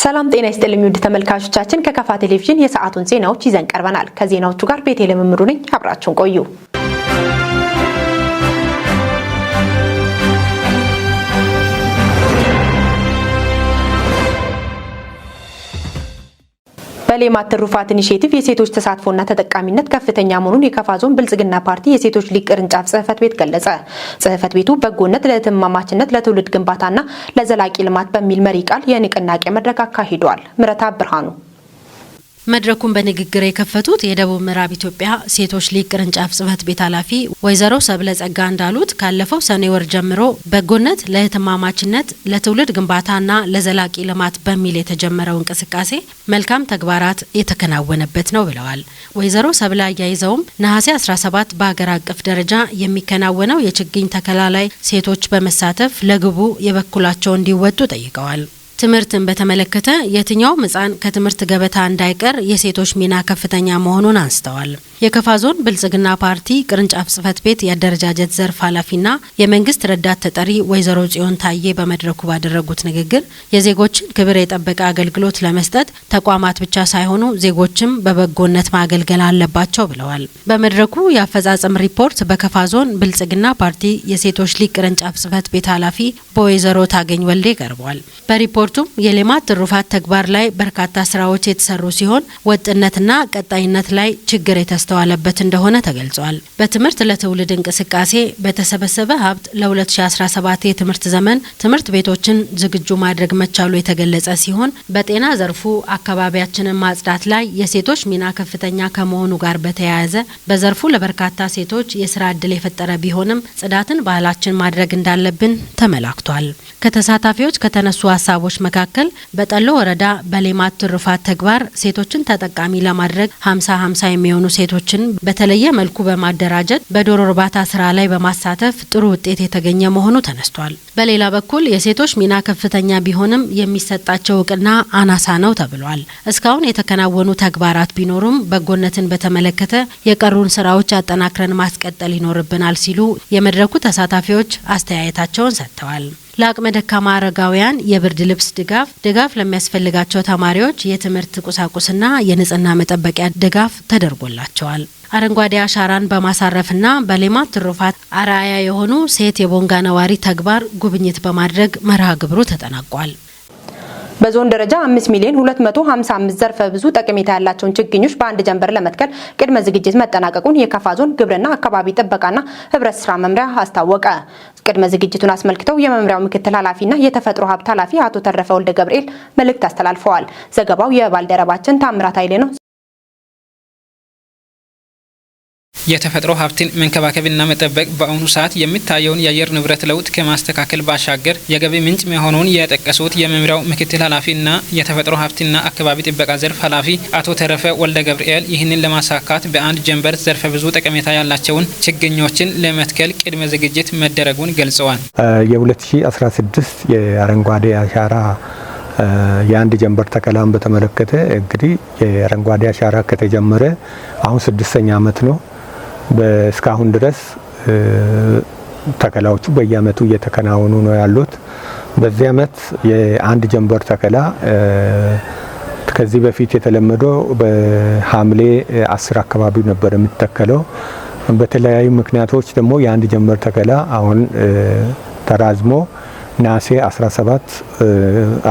ሰላም ጤና ይስጥልኝ ውድ ተመልካቾቻችን፣ ከከፋ ቴሌቪዥን የሰዓቱን ዜናዎች ይዘን ቀርበናል። ከዜናዎቹ ጋር ቤቴ ለምምሩ ነኝ። አብራችሁን ቆዩ። በሌማት ትሩፋት ኢኒሼቲቭ የሴቶች ተሳትፎና ተጠቃሚነት ከፍተኛ መሆኑን የከፋ ዞን ብልጽግና ፓርቲ የሴቶች ሊግ ቅርንጫፍ ጽህፈት ቤት ገለጸ። ጽህፈት ቤቱ በጎነት ለእህትማማችነት፣ ለትውልድ ግንባታና ለዘላቂ ልማት በሚል መሪ ቃል የንቅናቄ መድረክ አካሂዷል። ምረታ ብርሃኑ። መድረኩን በንግግር የከፈቱት የደቡብ ምዕራብ ኢትዮጵያ ሴቶች ሊግ ቅርንጫፍ ጽህፈት ቤት ኃላፊ ወይዘሮ ሰብለ ጸጋ እንዳሉት፣ ካለፈው ሰኔ ወር ጀምሮ በጎነት ለእህትማማችነት፣ ለትውልድ ግንባታና ለዘላቂ ልማት በሚል የተጀመረው እንቅስቃሴ መልካም ተግባራት የተከናወነበት ነው ብለዋል። ወይዘሮ ሰብለ አያይዘውም ነሐሴ 17 በሀገር አቀፍ ደረጃ የሚከናወነው የችግኝ ተከላ ላይ ሴቶች በመሳተፍ ለግቡ የበኩላቸው እንዲወጡ ጠይቀዋል። ትምህርትን በተመለከተ የትኛውም ሕፃን ከትምህርት ገበታ እንዳይቀር የሴቶች ሚና ከፍተኛ መሆኑን አንስተዋል። የከፋ ዞን ብልጽግና ፓርቲ ቅርንጫፍ ጽህፈት ቤት የአደረጃጀት ዘርፍ ኃላፊና የመንግስት ረዳት ተጠሪ ወይዘሮ ጽዮን ታዬ በመድረኩ ባደረጉት ንግግር፣ የዜጎችን ክብር የጠበቀ አገልግሎት ለመስጠት ተቋማት ብቻ ሳይሆኑ ዜጎችም በበጎነት ማገልገል አለባቸው ብለዋል። በመድረኩ የአፈጻጸም ሪፖርት በከፋ ዞን ብልጽግና ፓርቲ የሴቶች ሊግ ቅርንጫፍ ጽህፈት ቤት ኃላፊ በወይዘሮ ታገኝ ወልዴ ቀርቧል። በሪፖርቱም የሌማት ትሩፋት ተግባር ላይ በርካታ ስራዎች የተሰሩ ሲሆን፣ ወጥነትና ቀጣይነት ላይ ችግር የተስተዋለበት እንደሆነ ተገልጿል። በትምህርት ለትውልድ እንቅስቃሴ በተሰበሰበ ሀብት ለ2017 የትምህርት ዘመን ትምህርት ቤቶችን ዝግጁ ማድረግ መቻሉ የተገለጸ ሲሆን፣ በጤና ዘርፉ አካባቢያችንን ማጽዳት ላይ የሴቶች ሚና ከፍተኛ ከመሆኑ ጋር በተያያዘ በዘርፉ ለበርካታ ሴቶች የስራ እድል የፈጠረ ቢሆንም፣ ጽዳትን ባህላችን ማድረግ እንዳለብን ተመላክቷል። ከተሳታፊዎች ከተነሱ ሀሳቦች መካከል በጠሎ ወረዳ በሌማት ትሩፋት ተግባር ሴቶችን ተጠቃሚ ለማድረግ 50 50 የሚሆኑ ሴቶችን በተለየ መልኩ በማደራጀት በዶሮ እርባታ ስራ ላይ በማሳተፍ ጥሩ ውጤት የተገኘ መሆኑ ተነስቷል። በሌላ በኩል የሴቶች ሚና ከፍተኛ ቢሆንም የሚሰጣቸው እውቅና አናሳ ነው ተብሏል። እስካሁን የተከናወኑ ተግባራት ቢኖሩም፣ በጎነትን በተመለከተ የቀሩን ስራዎች አጠናክረን ማስቀጠል ይኖርብናል ሲሉ የመድረኩ ተሳታፊዎች አስተያየታቸውን ሰጥተዋል። ለአቅመ ደካማ አረጋውያን የብርድ ልብስ ድጋፍ፣ ድጋፍ ለሚያስፈልጋቸው ተማሪዎች የትምህርት ቁሳቁስና የንጽህና መጠበቂያ ድጋፍ ተደርጎላቸዋል። አረንጓዴ አሻራን በማሳረፍና በሌማት ትሩፋት አርአያ የሆኑ ሴት የቦንጋ ነዋሪ ተግባር ጉብኝት በማድረግ መርሃ ግብሩ ተጠናቋል። በዞን ደረጃ 5 ሚሊዮን 255 ዘርፈ ብዙ ጠቀሜታ ያላቸውን ችግኞች በአንድ ጀንበር ለመትከል ቅድመ ዝግጅት መጠናቀቁን የከፋ ዞን ግብርና አካባቢ ጥበቃና ህብረት ስራ መምሪያ አስታወቀ። ቅድመ ዝግጅቱን አስመልክተው የመምሪያው ምክትል ኃላፊና የተፈጥሮ ሀብት ኃላፊ አቶ ተረፈ ወልደ ገብርኤል መልእክት አስተላልፈዋል። ዘገባው የባልደረባችን ታምራት ኃይሌ ነው። የተፈጥሮ ሀብትን መንከባከብና መጠበቅ በአሁኑ ሰዓት የሚታየውን የአየር ንብረት ለውጥ ከማስተካከል ባሻገር የገቢ ምንጭ መሆኑን የጠቀሱት የመምሪያው ምክትል ኃላፊና የተፈጥሮ ሀብትና አካባቢ ጥበቃ ዘርፍ ኃላፊ አቶ ተረፈ ወልደ ገብርኤል፣ ይህንን ለማሳካት በአንድ ጀንበር ዘርፈ ብዙ ጠቀሜታ ያላቸውን ችግኞችን ለመትከል ቅድመ ዝግጅት መደረጉን ገልጸዋል። የ2016 የአረንጓዴ አሻራ የአንድ ጀንበር ተከላን በተመለከተ እንግዲህ የአረንጓዴ አሻራ ከተጀመረ አሁን ስድስተኛ ዓመት ነው። እስካሁን ድረስ ተከላዎቹ በየአመቱ እየተከናወኑ ነው ያሉት። በዚህ አመት የአንድ ጀንበር ተከላ ከዚህ በፊት የተለመደው በሐምሌ 10 አካባቢ ነበር የሚተከለው። በተለያዩ ምክንያቶች ደግሞ የአንድ ጀንበር ተከላ አሁን ተራዝሞ ነሐሴ 17፣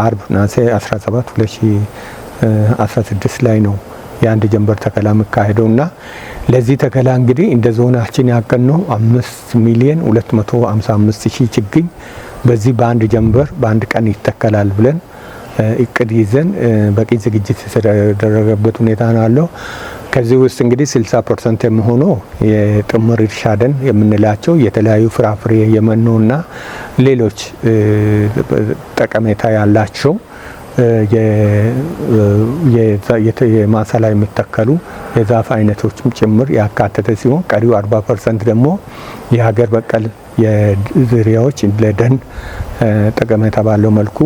አርብ ነሐሴ 17 2016 ላይ ነው የአንድ ጀንበር ተከላ የሚካሄደው። እና ለዚህ ተከላ እንግዲህ እንደ ዞናችን ያቀድነው 5 ሚሊዮን 255 ሺህ ችግኝ በዚህ በአንድ ጀንበር በአንድ ቀን ይተከላል ብለን እቅድ ይዘን በቂ ዝግጅት የተደረገበት ሁኔታ ነው ያለው። ከዚህ ውስጥ እንግዲህ 60% የሚሆነው የጥምር እርሻ ደን የምንላቸው የተለያዩ ፍራፍሬ፣ የመኖና ሌሎች ጠቀሜታ ያላቸው የማሳ ላይ የሚተከሉ የዛፍ አይነቶችም ጭምር ያካተተ ሲሆን ቀሪው 40% ደግሞ የሀገር በቀል የዝርያዎች ለደን ጠቀሜታ ባለው መልኩ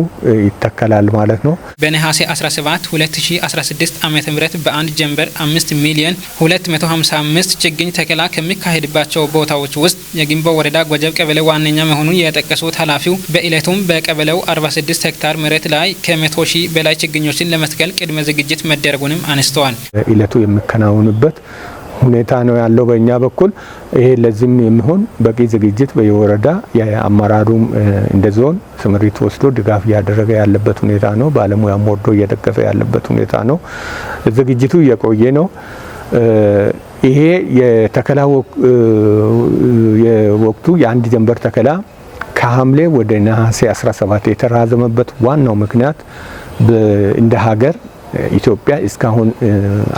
ይተከላል ማለት ነው። በነሐሴ 17 2016 ዓ.ም በአንድ ጀንበር 5 ሚሊዮን 255 ችግኝ ተከላ ከሚካሄድባቸው ቦታዎች ውስጥ የጊምቦ ወረዳ ጎጀብ ቀበሌ ዋነኛ መሆኑን የጠቀሱት ኃላፊው በዕለቱም በቀበሌው 46 ሄክታር መሬት ላይ ከ100 ሺህ በላይ ችግኞችን ለመትከል ቅድመ ዝግጅት መደረጉንም አንስተዋል። ዕለቱ የሚከናወንበት ሁኔታ ነው ያለው በእኛ በኩል። ይሄ ለዚህም የሚሆን በቂ ዝግጅት በየወረዳ የአመራሩም እንደ ዞን ስምሪት ወስዶ ድጋፍ እያደረገ ያለበት ሁኔታ ነው። ባለሙያም ወርዶ እየደገፈ ያለበት ሁኔታ ነው። ዝግጅቱ እየቆየ ነው። ይሄ የተከላ የወቅቱ የአንድ ጀንበር ተከላ ከሐምሌ ወደ ነሐሴ 17 የተራዘመበት ዋናው ምክንያት እንደ ሀገር ኢትዮጵያ እስካሁን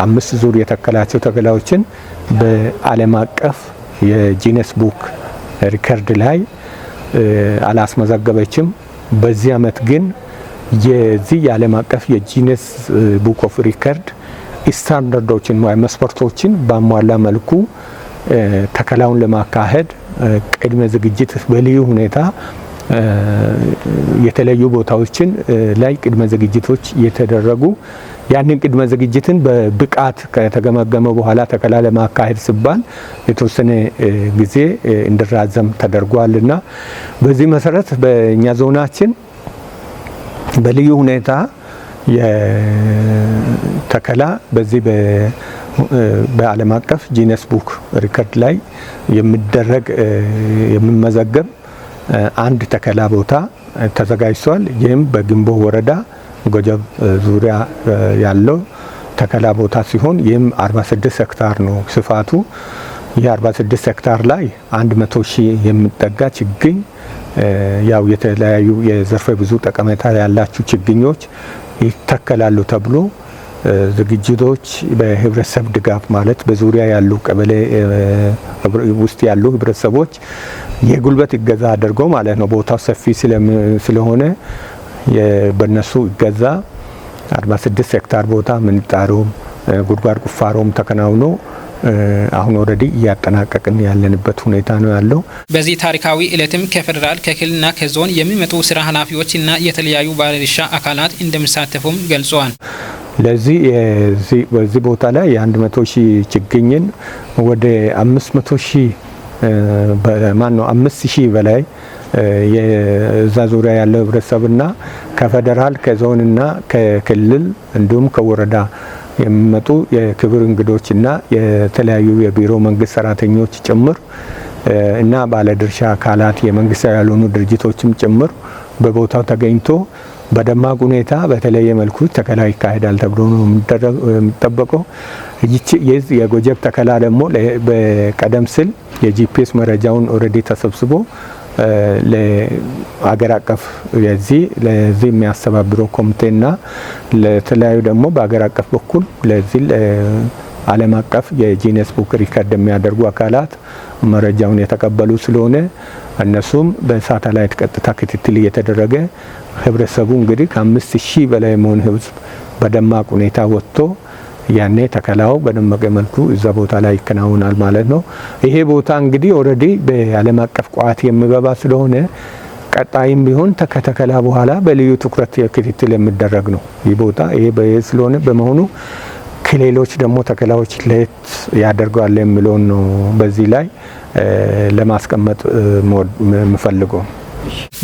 5 ዙር የተከላቸው ተከላዎችን በዓለም አቀፍ የ Guinness Book Record ላይ አላስመዘገበችም። በዚህ አመት ግን የዚህ የዓለም አቀፍ የ Guinness Book of Record ስታንዳርዶችን ወይ መስፈርቶችን ባሟላ መልኩ ተከላውን ለማካሄድ ቅድመ ዝግጅት በልዩ ሁኔታ የተለዩ ቦታዎችን ላይ ቅድመ ዝግጅቶች የተደረጉ ያንን ቅድመ ዝግጅትን በብቃት ከተገመገመ በኋላ ተከላ ለማካሄድ ሲባል የተወሰነ ጊዜ እንዲራዘም ተደርጓልና በዚህ መሰረት በእኛ ዞናችን በልዩ ሁኔታ የተከላ በዚህ በዓለም አቀፍ Guinness Book Record ላይ የሚደረግ የሚመዘገብ አንድ ተከላ ቦታ ተዘጋጅቷል። ይህም በጊምቦ ወረዳ ጎጀብ ዙሪያ ያለው ተከላ ቦታ ሲሆን ይህም 46 ሄክታር ነው ስፋቱ። ይህ 46 ሄክታር ላይ 100 ሺህ የሚጠጋ ችግኝ ያው የተለያዩ የዘርፈ ብዙ ጠቀሜታ ያላቸው ችግኞች ይተከላሉ ተብሎ ዝግጅቶች በህብረተሰብ ድጋፍ ማለት በዙሪያ ያሉ ቀበሌ ውስጥ ያሉ ህብረተሰቦች የጉልበት እገዛ አድርገው ማለት ነው። ቦታው ሰፊ ስለሆነ በነሱ እገዛ 46 ሄክታር ቦታ ምንጣሮም ጉድጓድ ቁፋሮም ተከናውኖ አሁን already እያጠናቀቅን ያለንበት ሁኔታ ነው ያለው። በዚህ ታሪካዊ ዕለትም ከፌደራል ከክልልና ከዞን የሚመጡ ስራ ኃላፊዎችና የተለያዩ ባለድርሻ አካላት እንደሚሳተፉም ገልጸዋል። ለዚህ በዚህ ቦታ ላይ የ100 ሺህ ችግኝን ወደ 500 ሺህ በማን ነው 5000 በላይ የዛ ዙሪያ ያለው ህብረተሰብና ከፌደራል ከዞንና ከክልል እንዲሁም ከወረዳ የሚመጡ የክብር እንግዶችና የተለያዩ የቢሮ መንግስት ሰራተኞች ጭምር እና ባለድርሻ አካላት የመንግስት ያልሆኑ ድርጅቶችም ጭምር በቦታው ተገኝቶ በደማቅ ሁኔታ በተለየ መልኩ ተከላ ይካሄዳል ተብሎ ነው የሚጠበቀው። ይህ የጎጀብ ተከላ ደግሞ በቀደም ሲል የ GPS መረጃውን already ተሰብስቦ ለሀገር አቀፍ የዚህ ለዚህ የሚያስተባብረው ኮሚቴና ለተለያዩ ደግሞ በሀገር አቀፍ በኩል ለዚህ ዓለም አቀፍ የ Guinness Book Record የሚያደርጉ አካላት መረጃውን የተቀበሉ ስለሆነ እነሱም በሳተላይት ቀጥታ ክትትል እየተደረገ ህብረተሰቡ እንግዲህ ከ5000 በላይ የሚሆን ህዝብ በደማቅ ሁኔታ ወጥቶ ያኔ ተከላው በደመቀ መልኩ እዛ ቦታ ላይ ይከናወናል ማለት ነው። ይሄ ቦታ እንግዲህ already በዓለም አቀፍ ቋት የሚገባ ስለሆነ ቀጣይም ቢሆን ከተከላ በኋላ በልዩ ትኩረት ክትትል የሚደረግ ነው። ይህ ቦታ ይሄ ስለሆነ በመሆኑ ከሌሎች ደግሞ ተከላዎች ለየት ያደርገዋል የሚለውን ነው በዚህ ላይ ለማስቀመጥ የምፈልገው።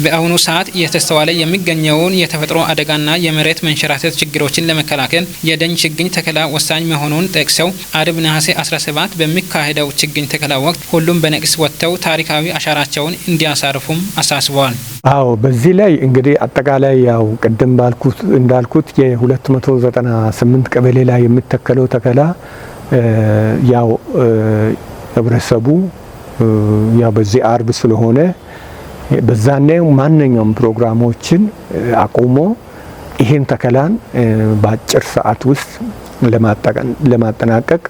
በአሁኑ ሰዓት እየተስተዋለ የሚገኘውን የተፈጥሮ አደጋና የመሬት መንሸራተት ችግሮችን ለመከላከል የደን ችግኝ ተከላ ወሳኝ መሆኑን ጠቅሰው አርብ ነሐሴ 17 በሚካሄደው ችግኝ ተከላ ወቅት ሁሉም በነቂስ ወጥተው ታሪካዊ አሻራቸውን እንዲያሳርፉም አሳስበዋል። አዎ፣ በዚህ ላይ እንግዲህ አጠቃላይ ያው ቅድም እንዳልኩት የ298 ቀበሌ ላይ የሚተከለው ተከላ ያው ህብረተሰቡ ያው በዚህ አርብ ስለሆነ በዛኔ ማንኛውም ፕሮግራሞችን አቁሞ ይሄን ተከላን በአጭር ሰዓት ውስጥ ለማጠናቀቅ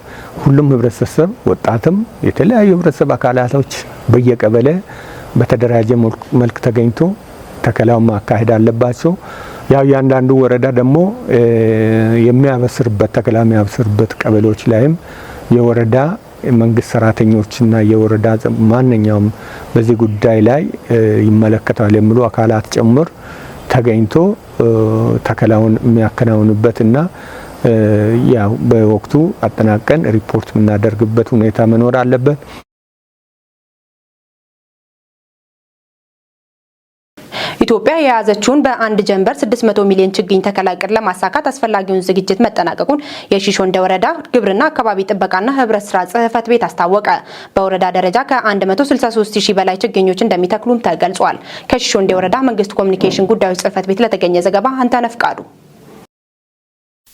ሁሉም ህብረተሰብ፣ ወጣትም፣ የተለያዩ ህብረተሰብ አካላቶች በየቀበሌ በተደራጀ መልክ ተገኝቶ ተከላውን ማካሄድ አለባቸው። ያው እያንዳንዱ ወረዳ ደግሞ የሚያበስርበት ተከላ የሚያበስርበት ቀበሌዎች ላይም የወረዳ መንግስት ሰራተኞችና የወረዳ ማንኛውም በዚህ ጉዳይ ላይ ይመለከታል የሚሉ አካላት ጭምር ተገኝቶ ተከላውን የሚያከናውንበትና ያው በወቅቱ አጠናቀን ሪፖርት የምናደርግበት ሁኔታ መኖር አለበት። ኢትዮጵያ የያዘችውን በአንድ ጀንበር 600 ሚሊዮን ችግኝ ተከላ እቅድ ለማሳካት አስፈላጊውን ዝግጅት መጠናቀቁን የሺሾንደ ወረዳ ግብርና አካባቢ ጥበቃና ህብረት ስራ ጽህፈት ቤት አስታወቀ። በወረዳ ደረጃ ከ163 ሺህ በላይ ችግኞች እንደሚተክሉም ተገልጿል። ከሺሾንደ ወረዳ መንግስት ኮሚኒኬሽን ጉዳዮች ጽህፈት ቤት ለተገኘ ዘገባ አንተነህ ፍቃዱ።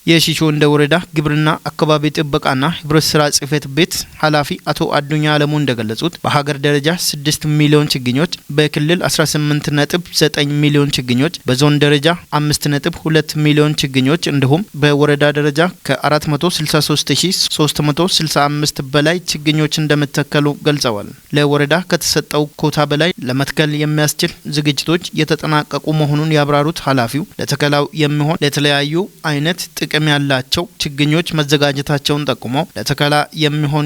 የሺሾንደ ወረዳ ግብርና አካባቢ ጥበቃና ህብረት ስራ ጽህፈት ቤት ኃላፊ አቶ አዱኛ አለሙ እንደገለጹት በሀገር ደረጃ 6 ሚሊዮን ችግኞች፣ በክልል 18.9 ሚሊዮን ችግኞች፣ በዞን ደረጃ 5.2 ሚሊዮን ችግኞች እንዲሁም በወረዳ ደረጃ ከ463365 በላይ ችግኞች እንደሚተከሉ ገልጸዋል። ለወረዳ ከተሰጠው ኮታ በላይ ለመትከል የሚያስችል ዝግጅቶች የተጠናቀቁ መሆኑን ያብራሩት ኃላፊው ለተከላው የሚሆን ለተለያዩ አይነት ጥቅም ያላቸው ችግኞች መዘጋጀታቸውን ጠቁመው ለተከላ የሚሆን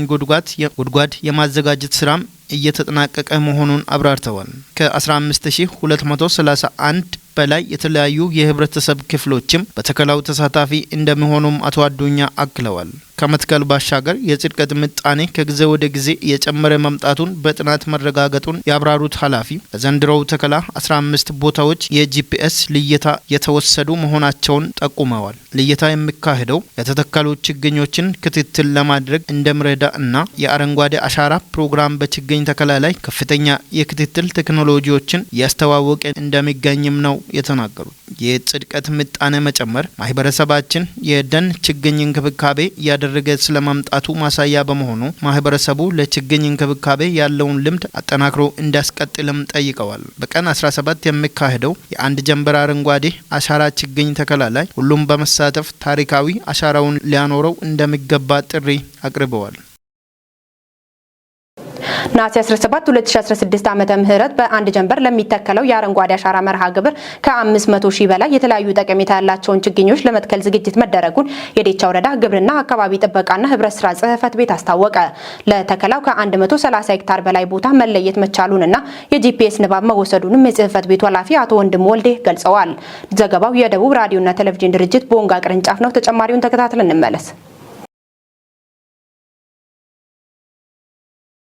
ጉድጓድ የማዘጋጀት ስራም እየተጠናቀቀ መሆኑን አብራርተዋል። ከ15231 በላይ የተለያዩ የህብረተሰብ ክፍሎችም በተከላው ተሳታፊ እንደሚሆኑም አቶ አዱኛ አክለዋል። ከመትከል ባሻገር የጽድቀት ምጣኔ ከጊዜ ወደ ጊዜ እየጨመረ መምጣቱን በጥናት መረጋገጡን ያብራሩት ኃላፊ በዘንድሮው ተከላ 15 ቦታዎች የ GPS ልየታ የተወሰዱ መሆናቸውን ጠቁመዋል። ልየታ የሚካሄደው የተተከሉ ችግኞችን ክትትል ለማድረግ እንደሚረዳ እና የአረንጓዴ አሻራ ፕሮግራም በችግኝ ተከላ ላይ ከፍተኛ የክትትል ቴክኖሎጂዎችን እያስተዋወቀ እንደሚገኝም ነው የተናገሩት። የጽድቀት ምጣኔ መጨመር ማህበረሰባችን የደን ችግኝ እንክብካቤ እያደረገ ስለማምጣቱ ማሳያ በመሆኑ ማህበረሰቡ ለችግኝ እንክብካቤ ያለውን ልምድ አጠናክሮ እንዲያስቀጥልም ጠይቀዋል። በቀን 17 የሚካሄደው የአንድ ጀንበር አረንጓዴ አሻራ ችግኝ ተከላ ላይ ሁሉም በመሳተፍ ታሪካዊ አሻራውን ሊያኖረው እንደሚገባ ጥሪ አቅርበዋል። ነሐሴ 17 2016 ዓመተ ምህረት በአንድ ጀንበር ለሚተከለው የአረንጓዴ አሻራ መርሃ ግብር ከ500 ሺህ በላይ የተለያዩ ጠቀሜታ ያላቸውን ችግኞች ለመትከል ዝግጅት መደረጉን የዴቻ ወረዳ ግብርና አካባቢ ጥበቃና ህብረት ስራ ጽህፈት ቤት አስታወቀ። ለተከላው ከ130 ሄክታር በላይ ቦታ መለየት መቻሉንና የ GPS ንባብ መወሰዱንም የጽህፈት ቤቱ ኃላፊ አቶ ወንድም ወልዴ ገልጸዋል። ዘገባው የደቡብ ራዲዮና ቴሌቪዥን ድርጅት ቦንጋ ቅርንጫፍ ነው። ተጨማሪውን ተከታትለን እንመለስ።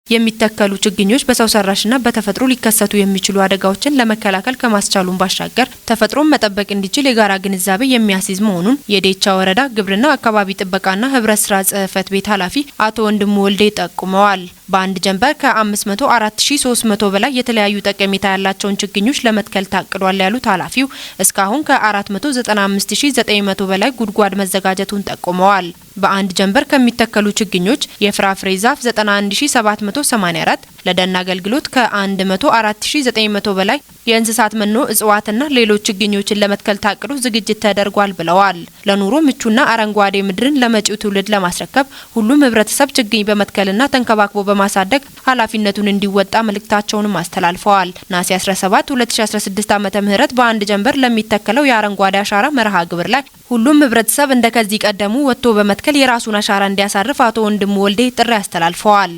የሚተከሉ ችግኞች በሰው ሰራሽና በተፈጥሮ ሊከሰቱ የሚችሉ አደጋዎችን ለመከላከል ከማስቻሉን ባሻገር ተፈጥሮን መጠበቅ እንዲችል የጋራ ግንዛቤ የሚያስይዝ መሆኑን የዴቻ ወረዳ ግብርና አካባቢ ጥበቃና ህብረት ስራ ጽህፈት ቤት ኃላፊ አቶ ወንድሙ ወልዴ ጠቁመዋል። በአንድ ጀንበር ከ504,300 በላይ የተለያዩ ጠቀሜታ ያላቸውን ችግኞች ለመትከል ታቅዷል ያሉት ኃላፊው እስካሁን ከ495,900 በላይ ጉድጓድ መዘጋጀቱን ጠቁመዋል። በአንድ ጀንበር ከሚተከሉ ችግኞች የፍራፍሬ ዛፍ 91784፣ ለደን አገልግሎት ከ104,900 በላይ የእንስሳት መኖ እጽዋትና ሌሎች ችግኞችን ለመትከል ታቅዶ ዝግጅት ተደርጓል ብለዋል። ለኑሮ ምቹና አረንጓዴ ምድርን ለመጪው ትውልድ ለማስረከብ ሁሉም ህብረተሰብ ችግኝ በመትከልና ተንከባክቦ በማሳደግ ኃላፊነቱን እንዲወጣ መልእክታቸውንም አስተላልፈዋል። ነሐሴ 17 2016 ዓ.ም በአንድ ጀንበር ለሚተከለው የአረንጓዴ አሻራ መርሃ ግብር ላይ ሁሉም ህብረተሰብ እንደከዚህ ቀደሙ ወጥቶ በመትከል የራሱን አሻራ እንዲያሳርፍ አቶ ወንድሙ ወልዴ ጥሪ አስተላልፈዋል።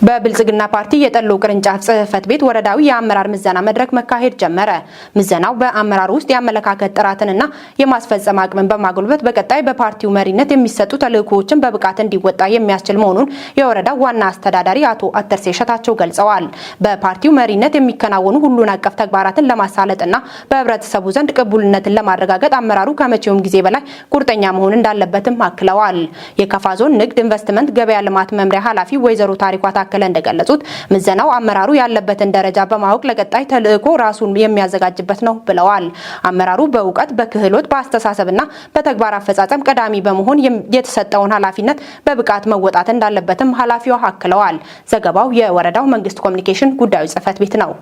በብልጽግና ፓርቲ የጠሎ ቅርንጫፍ ጽህፈት ቤት ወረዳዊ የአመራር ምዘና መድረክ መካሄድ ጀመረ። ምዘናው በአመራር ውስጥ የአመለካከት ጥራትንና የማስፈጸም አቅምን በማጎልበት በቀጣይ በፓርቲው መሪነት የሚሰጡ ተልዕኮዎችን በብቃት እንዲወጣ የሚያስችል መሆኑን የወረዳው ዋና አስተዳዳሪ አቶ አተርሴ ሸታቸው ገልጸዋል። በፓርቲው መሪነት የሚከናወኑ ሁሉን አቀፍ ተግባራትን ለማሳለጥና በህብረተሰቡ ዘንድ ቅቡልነትን ለማረጋገጥ አመራሩ ከመቼውም ጊዜ በላይ ቁርጠኛ መሆን እንዳለበትም አክለዋል። የከፋ ዞን ንግድ ኢንቨስትመንት ገበያ ልማት መምሪያ ኃላፊ ወይዘሮ ታሪኳ ታከለ እንደገለጹት ምዘናው አመራሩ ያለበትን ደረጃ በማወቅ ለቀጣይ ተልዕኮ ራሱን የሚያዘጋጅበት ነው ብለዋል። አመራሩ በእውቀት፣ በክህሎት፣ በአስተሳሰብና በተግባር አፈጻጸም ቀዳሚ በመሆን የተሰጠውን ኃላፊነት በብቃት መወጣት እንዳለበትም ኃላፊዋ አክለዋል። ዘገባው የወረዳው መንግስት ኮሚኒኬሽን ጉዳዮች ጽህፈት ቤት ነው።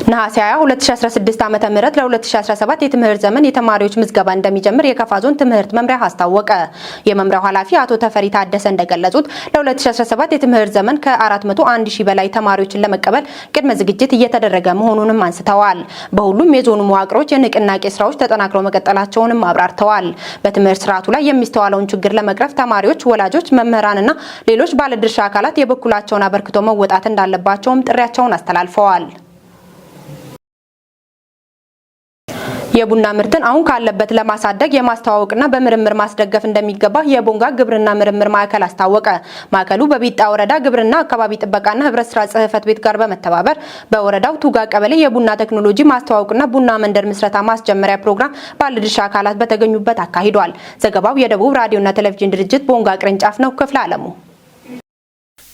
ነሐሴ 20 2016 ዓ.ም ለ2017 የትምህርት ዘመን የተማሪዎች ምዝገባ እንደሚጀምር የከፋ ዞን ትምህርት መምሪያ አስታወቀ። የመምሪያው ኃላፊ አቶ ተፈሪ ታደሰ እንደገለጹት ለ2017 የትምህርት ዘመን ከ401 ሺህ በላይ ተማሪዎችን ለመቀበል ቅድመ ዝግጅት እየተደረገ መሆኑንም አንስተዋል። በሁሉም የዞኑ መዋቅሮች የንቅናቄ ስራዎች ተጠናክረው መቀጠላቸውንም አብራርተዋል። በትምህርት ስርዓቱ ላይ የሚስተዋለውን ችግር ለመቅረፍ ተማሪዎች፣ ወላጆች፣ መምህራንና ሌሎች ባለድርሻ አካላት የበኩላቸውን አበርክቶ መወጣት እንዳለባቸውም ጥሪያቸውን አስተላልፈዋል። የቡና ምርትን አሁን ካለበት ለማሳደግ የማስተዋወቅና በምርምር ማስደገፍ እንደሚገባ የቦንጋ ግብርና ምርምር ማዕከል አስታወቀ። ማዕከሉ በቢጣ ወረዳ ግብርና አካባቢ ጥበቃና ህብረት ስራ ጽሕፈት ቤት ጋር በመተባበር በወረዳው ቱጋ ቀበሌ የቡና ቴክኖሎጂ ማስተዋወቅና ቡና መንደር ምስረታ ማስጀመሪያ ፕሮግራም ባለድርሻ አካላት በተገኙበት አካሂዷል። ዘገባው የደቡብ ራዲዮና ቴሌቪዥን ድርጅት ቦንጋ ቅርንጫፍ ነው። ክፍለ አለሙ።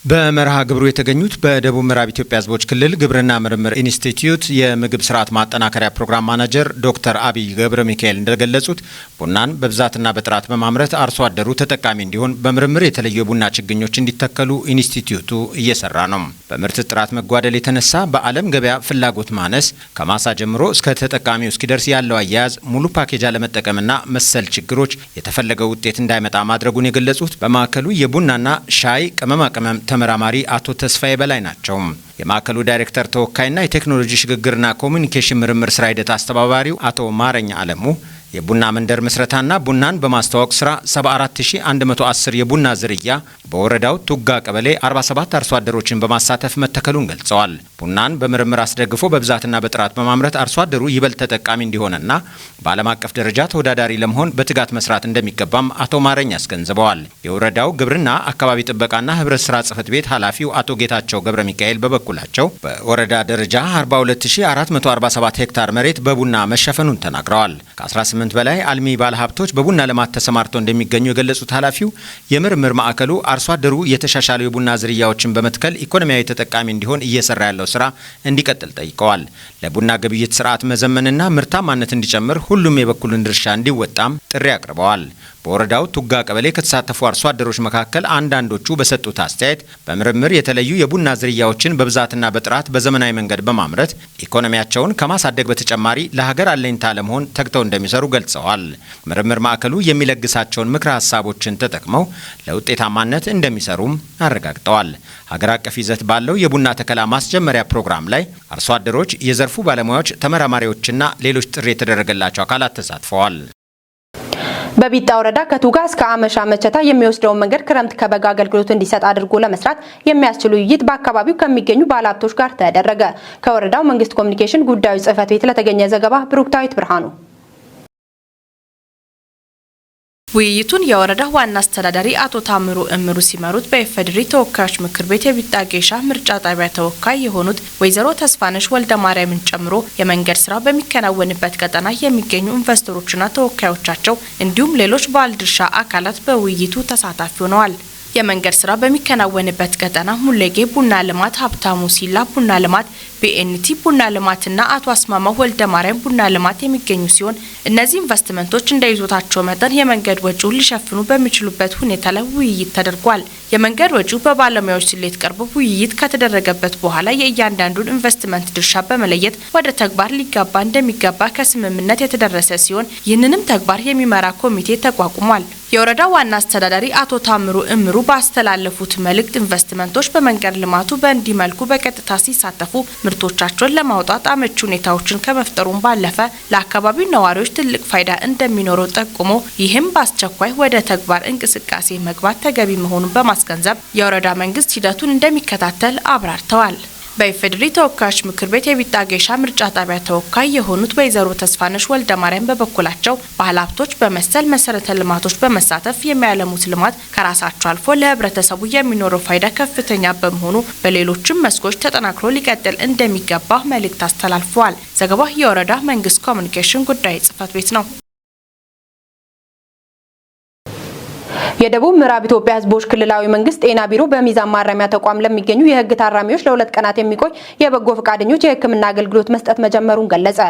በመርሃ ግብሩ የተገኙት በደቡብ ምዕራብ ኢትዮጵያ ሕዝቦች ክልል ግብርና ምርምር ኢንስቲትዩት የምግብ ስርዓት ማጠናከሪያ ፕሮግራም ማናጀር ዶክተር አብይ ገብረ ሚካኤል እንደገለጹት ቡናን በብዛትና በጥራት በማምረት አርሶ አደሩ ተጠቃሚ እንዲሆን በምርምር የተለዩ የቡና ችግኞች እንዲተከሉ ኢንስቲትዩቱ እየሰራ ነው። በምርት ጥራት መጓደል የተነሳ በዓለም ገበያ ፍላጎት ማነስ ከማሳ ጀምሮ እስከ ተጠቃሚው እስኪደርስ ያለው አያያዝ ሙሉ ፓኬጅ አለመጠቀምና መሰል ችግሮች የተፈለገው ውጤት እንዳይመጣ ማድረጉን የገለጹት በማዕከሉ የቡናና ሻይ ቅመማ ቅመም ተመራማሪ አቶ ተስፋዬ በላይ ናቸው። የማዕከሉ ዳይሬክተር ተወካይና የቴክኖሎጂ ሽግግርና ኮሚኒኬሽን ምርምር ስራ ሂደት አስተባባሪው አቶ ማረኛ አለሙ የቡና መንደር ምስረታና ቡናን በማስተዋወቅ ስራ 74110 የቡና ዝርያ በወረዳው ቱጋ ቀበሌ 47 አርሶ አደሮችን በማሳተፍ መተከሉን ገልጸዋል። ቡናን በምርምር አስደግፎ በብዛትና በጥራት በማምረት አርሶ አደሩ ይበልጥ ተጠቃሚ እንዲሆንና በዓለም አቀፍ ደረጃ ተወዳዳሪ ለመሆን በትጋት መስራት እንደሚገባም አቶ ማረኝ አስገንዝበዋል። የወረዳው ግብርና አካባቢ ጥበቃና ህብረት ስራ ጽሕፈት ቤት ኃላፊው አቶ ጌታቸው ገብረ ሚካኤል በበኩላቸው በወረዳ ደረጃ 42447 ሄክታር መሬት በቡና መሸፈኑን ተናግረዋል። ከ18 በላይ አልሚ ባለሀብቶች በቡና ልማት ተሰማርተው እንደሚገኙ የገለጹት ኃላፊው የምርምር ማዕከሉ አርሶ አደሩ የተሻሻሉ የቡና ዝርያዎችን በመትከል ኢኮኖሚያዊ ተጠቃሚ እንዲሆን እየሰራ ያለው ስራ እንዲቀጥል ጠይቀዋል። ለቡና ግብይት ስርዓት መዘመንና ምርታማነት እንዲጨምር ሁሉም የበኩሉን ድርሻ እንዲወጣም ጥሪ አቅርበዋል። በወረዳው ቱጋ ቀበሌ ከተሳተፉ አርሶ አደሮች መካከል አንዳንዶቹ በሰጡት አስተያየት በምርምር የተለዩ የቡና ዝርያዎችን በብዛትና በጥራት በዘመናዊ መንገድ በማምረት ኢኮኖሚያቸውን ከማሳደግ በተጨማሪ ለሀገር አለኝታ ለመሆን ተግተው እንደሚሰሩ ገልጸዋል። ምርምር ማዕከሉ የሚለግሳቸውን ምክረ ሀሳቦችን ተጠቅመው ለውጤታማነት እንደሚሰሩም አረጋግጠዋል። ሀገር አቀፍ ይዘት ባለው የቡና ተከላ ማስጀመሪያ ፕሮግራም ላይ አርሶ አደሮች፣ የዘርፉ ባለሙያዎች፣ ተመራማሪዎችና ሌሎች ጥሪ የተደረገላቸው አካላት ተሳትፈዋል። በቢጣ ወረዳ ከቱጋ እስከ አመሻ መቸታ የሚወስደውን መንገድ ክረምት ከበጋ አገልግሎት እንዲሰጥ አድርጎ ለመስራት የሚያስችል ውይይት በአካባቢው ከሚገኙ ባለሀብቶች ጋር ተደረገ። ከወረዳው መንግስት ኮሚኒኬሽን ጉዳዮች ጽሕፈት ቤት ለተገኘ ዘገባ ብሩክታዊት ብርሃኑ። ውይይቱን የወረዳው ዋና አስተዳዳሪ አቶ ታምሩ እምሩ ሲመሩት በኢፌዴሪ ተወካዮች ምክር ቤት የቢጣ ጌሻ ምርጫ ጣቢያ ተወካይ የሆኑት ወይዘሮ ተስፋነሽ ወልደ ማርያምን ጨምሮ የመንገድ ስራው በሚከናወንበት ቀጠና የሚገኙ ኢንቨስተሮችና ተወካዮቻቸው እንዲሁም ሌሎች ባለድርሻ አካላት በውይይቱ ተሳታፊ ሆነዋል። የመንገድ ስራ በሚከናወንበት ቀጠና ሙሌጌ ቡና ልማት፣ ሀብታሙ ሲላ ቡና ልማት፣ ቢኤንቲ ቡና ልማትና አቶ አስማማው ወልደ ማርያም ቡና ልማት የሚገኙ ሲሆን እነዚህ ኢንቨስትመንቶች እንደ ይዞታቸው መጠን የመንገድ ወጪውን ሊሸፍኑ በሚችሉበት ሁኔታ ላይ ውይይት ተደርጓል። የመንገድ ወጪው በባለሙያዎች ስሌት ቀርቦ ውይይት ከተደረገበት በኋላ የእያንዳንዱን ኢንቨስትመንት ድርሻ በመለየት ወደ ተግባር ሊገባ እንደሚገባ ከስምምነት የተደረሰ ሲሆን ይህንንም ተግባር የሚመራ ኮሚቴ ተቋቁሟል። የወረዳው ዋና አስተዳዳሪ አቶ ታምሩ እምሩ ባስተላለፉት መልእክት ኢንቨስትመንቶች በመንገድ ልማቱ በእንዲህ መልኩ በቀጥታ ሲሳተፉ ምርቶቻቸውን ለማውጣት አመቺ ሁኔታዎችን ከመፍጠሩም ባለፈ ለአካባቢው ነዋሪዎች ትልቅ ፋይዳ እንደሚኖረው ጠቁሞ ይህም በአስቸኳይ ወደ ተግባር እንቅስቃሴ መግባት ተገቢ መሆኑን በማስገንዘብ የወረዳ መንግስት ሂደቱን እንደሚከታተል አብራርተዋል። በኢፌዴሪ ተወካዮች ምክር ቤት የቢጣ ጌሻ ምርጫ ጣቢያ ተወካይ የሆኑት ወይዘሮ ተስፋነሽ ወልደ ማርያም በበኩላቸው ባለሀብቶች በመሰል መሰረተ ልማቶች በመሳተፍ የሚያለሙት ልማት ከራሳቸው አልፎ ለሕብረተሰቡ የሚኖረው ፋይዳ ከፍተኛ በመሆኑ በሌሎችም መስኮች ተጠናክሮ ሊቀጥል እንደሚገባ መልእክት አስተላልፈዋል። ዘገባው የወረዳ መንግስት ኮሚኒኬሽን ጉዳይ ጽሕፈት ቤት ነው። የደቡብ ምዕራብ ኢትዮጵያ ሕዝቦች ክልላዊ መንግስት ጤና ቢሮ በሚዛን ማረሚያ ተቋም ለሚገኙ የህግ ታራሚዎች ለ2 ቀናት የሚቆይ የበጎ ፈቃደኞች የሕክምና አገልግሎት መስጠት መጀመሩን ገለጸ።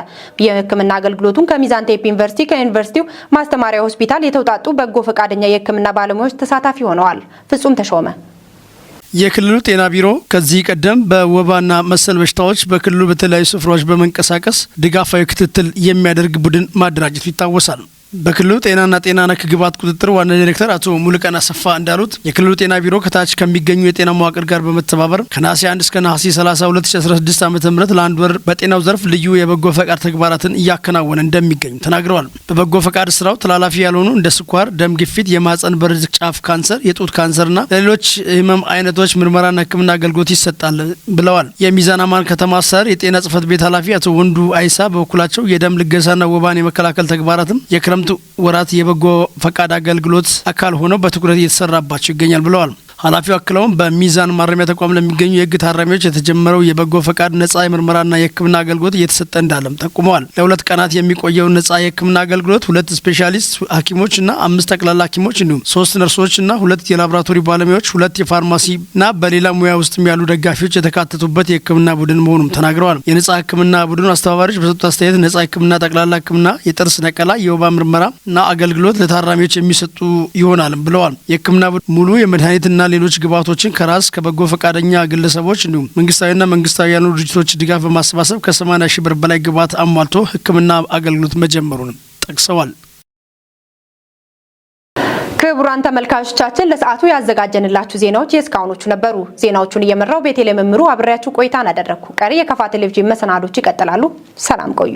የሕክምና አገልግሎቱን ከሚዛን ቴፒ ዩኒቨርሲቲ ከዩኒቨርሲቲው ማስተማሪያ ሆስፒታል የተውጣጡ በጎ ፈቃደኛ የሕክምና ባለሙያዎች ተሳታፊ ሆነዋል። ፍጹም ተሾመ። የክልሉ ጤና ቢሮ ከዚህ ቀደም በወባና መሰል በሽታዎች በክልሉ በተለያዩ ስፍራዎች በመንቀሳቀስ ድጋፋዊ ክትትል የሚያደርግ ቡድን ማደራጀቱ ይታወሳል። በክልሉ ጤናና ጤና ነክ ግብዓት ቁጥጥር ዋና ዲሬክተር አቶ ሙሉቀን አሰፋ እንዳሉት፣ የክልሉ ጤና ቢሮ ከታች ከሚገኙ የጤና መዋቅር ጋር በመተባበር ከነሐሴ 1 እስከ ነሐሴ 30 2016 ዓ ም ለአንድ ወር በጤናው ዘርፍ ልዩ የበጎ ፈቃድ ተግባራትን እያከናወነ እንደሚገኙ ተናግረዋል። በበጎ ፈቃድ ስራው ተላላፊ ያልሆኑ እንደ ስኳር፣ ደም ግፊት፣ የማህጸን በር ጫፍ ካንሰር፣ የጡት ካንሰርና ለሌሎች ህመም አይነቶች ምርመራና ሕክምና አገልግሎት ይሰጣል ብለዋል። የሚዛን አማን ከተማ አስተዳደር የጤና ጽህፈት ቤት ኃላፊ አቶ ወንዱ አይሳ በበኩላቸው፣ የደም ልገሳና ወባን የመከላከል ተግባራትም የክረምቱ ወራት የበጎ ፈቃድ አገልግሎት አካል ሆነው በትኩረት እየተሰራባቸው ይገኛል ብለዋል። ኃላፊው አክለውም በሚዛን ማረሚያ ተቋም ለሚገኙ የህግ ታራሚዎች የተጀመረው የበጎ ፈቃድ ነጻ የምርመራና የሕክምና አገልግሎት እየተሰጠ እንዳለም ጠቁመዋል። ለ2 ቀናት የሚቆየው ነጻ የሕክምና አገልግሎት ሁለት ስፔሻሊስት ሐኪሞች እና አምስት ጠቅላላ ሐኪሞች እንዲሁም ሶስት ነርሶች እና ሁለት የላቦራቶሪ ባለሙያዎች፣ ሁለት የፋርማሲና በሌላ ሙያ ውስጥም ያሉ ደጋፊዎች የተካተቱበት የሕክምና ቡድን መሆኑም ተናግረዋል። የነጻ ሕክምና ቡድኑ አስተባባሪዎች በሰጡት አስተያየት ነጻ ሕክምና፣ ጠቅላላ ሕክምና፣ የጥርስ ነቀላ፣ የወባ ምርመራ እና አገልግሎት ለታራሚዎች የሚሰጡ ይሆናል ብለዋል። የሕክምና ሙሉ የመድኃኒትና ሌሎች ግብዓቶችን ከራስ፣ ከበጎ ፈቃደኛ ግለሰቦች እንዲሁም መንግስታዊና መንግስታዊ ያልሆኑ ድርጅቶች ድጋፍ በማሰባሰብ ከ80 ሺህ ብር በላይ ግብዓት አሟልቶ ሕክምና አገልግሎት መጀመሩንም ጠቅሰዋል። ክቡራን ተመልካቾቻችን፣ ለሰዓቱ ያዘጋጀንላችሁ ዜናዎች የእስካሁኖቹ ነበሩ። ዜናዎቹን እየመራው ቤቴሌ መምሩ አብሬያችሁ ቆይታን አደረግኩ። ቀሪ የከፋ ቴሌቪዥን መሰናዶች ይቀጥላሉ። ሰላም ቆዩ።